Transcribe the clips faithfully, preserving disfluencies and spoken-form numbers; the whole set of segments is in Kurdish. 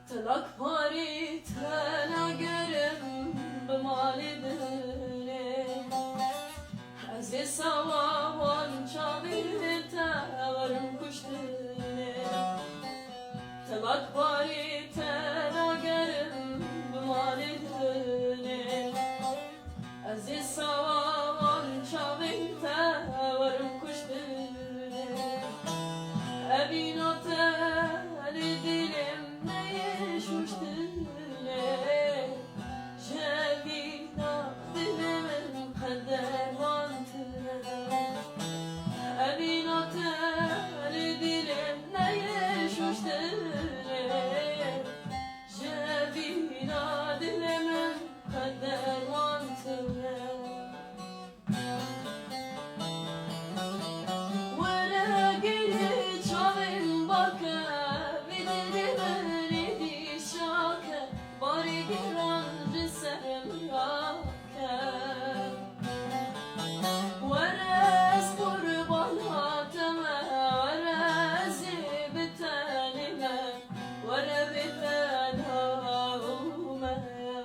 Tilak parî te nagerim bi malê dinê. Ez ê sawa wan çavê te werim kuştinê. Tilak parî te nagerim bi malê dinê. Ez ê sawa wan çavên te werim kuştinê. Evîna te li dilê min neyê şuştinê. Ji evîna dilê min qet derman tune. Evîna te li dilê min neyê şuştinê. Ji evîna dilê min qet derman tune. Were gilê çavên bake, vî dilê min êdî şake, barê giran ji ser min rake. Were ez qurbana te me, were ez ê bi tenê me. Were bi te dawû me ya.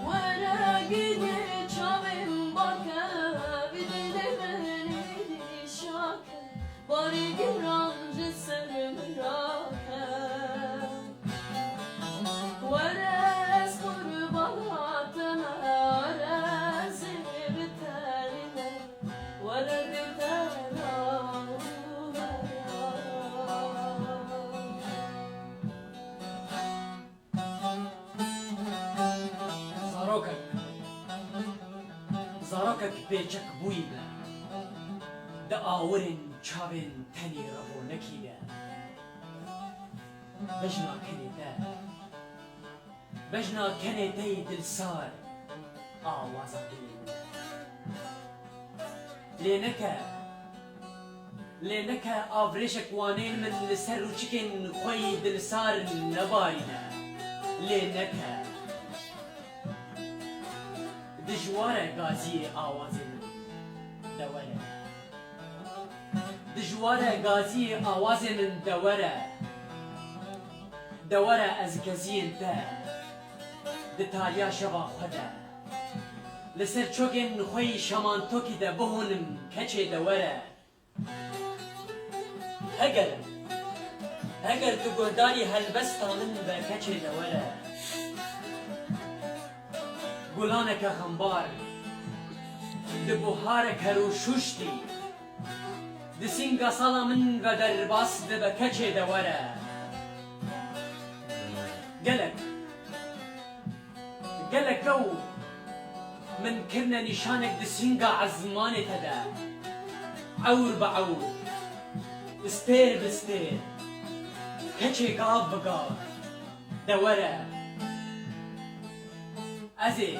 Were gilê çavên bake, vî dilê min êdî şake, barê giran ji ser min rake. Were ez qurbana te me, were ez ê bi tenê me. Zarokek, zarokek pêçek bûyî me, di awirên çavên tenê revorekî de. Bejna kenê te. Bejna kenê te yî dilsar, awaza dilê min e. Lê neke, lê neke avrêjek wanên min li ser rûçikên xwe yî dilsar nebarîne. Lê neke. Dijwar e gaziyê awazê min de were. Dijwar e gaziyê awazê min de were. De were ez geziyên te di tariya şeva xwe de. Li ser çokên xwe yî şamantokî de bihûnim keçê de were. Heger, heger tu guhdarî helbesta min be keçê de were. Gulaneke xembar, di buharek her û şuştî, di sînga sala min ve derbas dibe keçê de were. Gelek, gelek ew min kirine nîşanek di sînga ezmanê te de. Ewr bi ewr, stêr bi stêr, keçê gav bi gav de were. Ez ê,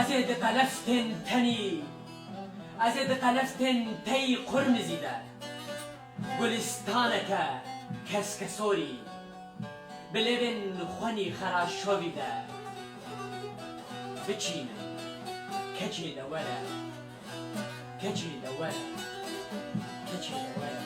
ez ê di qeleftên tenî, ez ê di qeleftên teyî qurmizî de, gulistaneke keskesorî, bi lêvên xwenî xeraşovî de biçînim. Keçê de were. Keçê de were. Keçê de were.